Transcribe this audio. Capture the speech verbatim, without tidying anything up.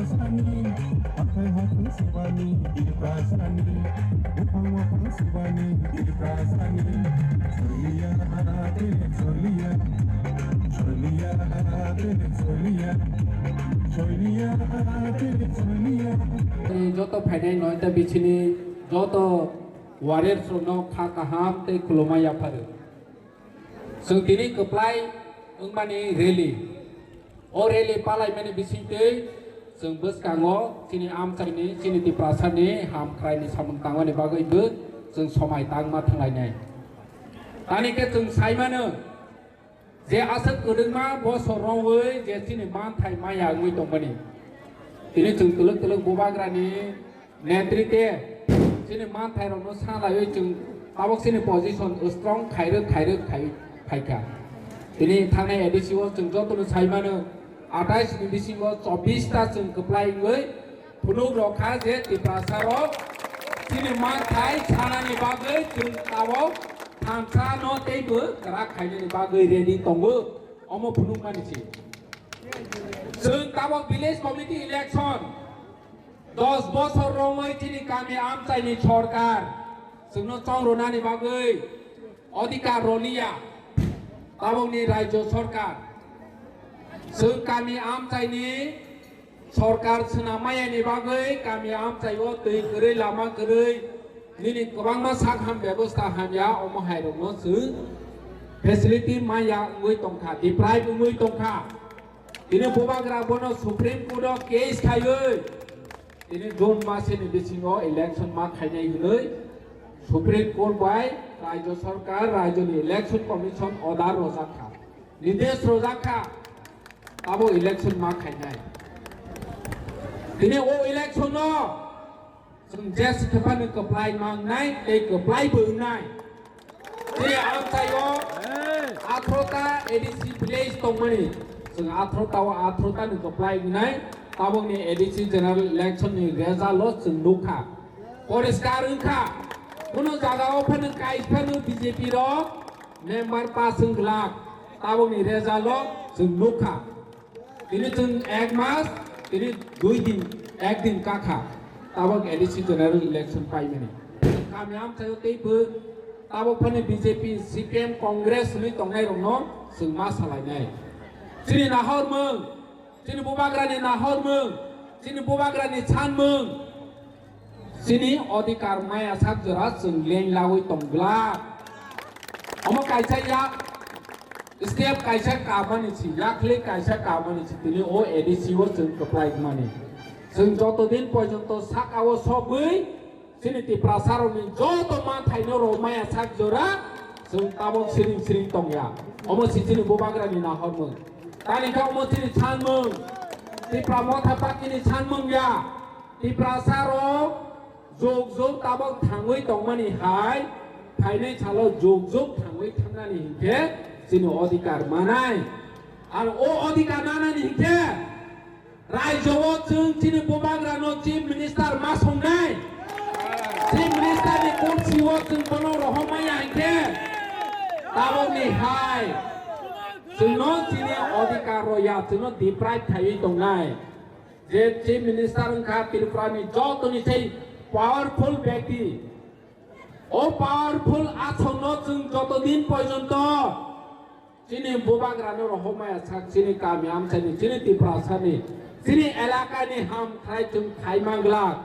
Sani, akhai hathai subani, Tiprasani, buphang waphang subani, Tiprasani, soliya, soliya, soliya, soliya, soliya, soliya. Joto phainai noita bichini joto warriors rokno kha kaham tei khulumma yapharu. Chwng tini kwplai wngmani rally. O rally palaimani bisingtwi chwng bwskango chini amchaini, chini Tiprasani hamkraini samung tangmani bagwibo chwng somai tangma thanglainai. Tani khe chwng saimano je aswk kwdwkma bosor romwi je chini manthai maya wngwi tongmani. Tini chwng twlwk twlwk bubagrani Netrite chini manthairokno salaiwi chwng tabok chini position strong khairwk khairwk khai phaikha. Tini thangnai A D C o chwng jotono saimano, atais ni bisingo chobbish ta chwng kwplai wngwi phunuk rok kha je Tiprasa rok chini manthai sanani bagwi chwng tabok thansa no teibo kwrak khainani bagwi ready tongo. Omo phunukmani se chwng tabok village committee election dos bosor romwi chini kami amchaini sorkar chwngno chongrwnani bagwi odhikar rwliya tabokni rajyo sorkar. Chwng kami amchaini sorkar swnam mayani bagwi kami amchaio twi kwrwi, lama kwrwi, nini kwbangma sak ham bebosta hamya, omo hairokno chwng facility maya wngwi tongkha, deprive wngwi tongkha. Tini bubagra bono Supreme Court o case khaiwi tini June masini bisingo election ma khainai hwnwi Supreme Court bai Rajya Sarkar, Rajyani Election Commission order rojak kha, nidesh rojak kha, abo election ma khainai. Tini o election no Chwng je se khe phano kwplai ma wngnai tei kwplai bo wngnai. Tei amchaio athro ta A D C village tongmani. Chwng athro ta o athro ta ni kwplai wngnai. Tabokni A D C general election ni result o chwng nukha. Poriskar wngkha. Kuno jaga o phano kaisa phano B J P rok member pass wng glak. Tabokni result o chwng nukha. Tini chwng ek mas, tini dui din, ek din kakha. Tabok A D C general election paimani. Kami amchaio teibo tabok phani B J P, C P M, Congress hwnwi tongnairokno chwng ma salainai. Chini nahormung, chini bubagrani nahormung, chini bubagrani sanmung. Chini odhikar maya sak jora chwng leng lagwi tong glak. Omo kaisa yak step kaisa kabani si, yakli kaisa kabani si tini o A D C o chwng kwplai mani. Chwng joto din porjonto saka o sogwi chini Tiprasa rokni joto manthaino rw maya sak jora chwng tabok siring siring tongya. Omo si chini bubagrani nahormung. Tani khe omo chini sanmung. Tipra Motha Party ni sanmung ya. Tiprasa rok jog jog tabok thangwi tongmani hai, phainai salo jog jog thangwi thangnani hinkhe chini odhikar manai. Ar o odhikar nanani hinkhe raijo o chwng chini bubagrano chief minister ma songnai. Chief minister ni kursi o chwng bono rohormaya hinkhe tabokni hai chwngno chini odhikar rw ya, chwngno deprive khaiwi tongnai. Je Chief Minister wngkha Tripura ni jotoni sei powerful byakti. O powerful asokno chwng joto din porjonto chini bubagrano rohormaya sak chini kami amchaini, chini Tiprasani, chini elakani ham khlai chwng khai manglak.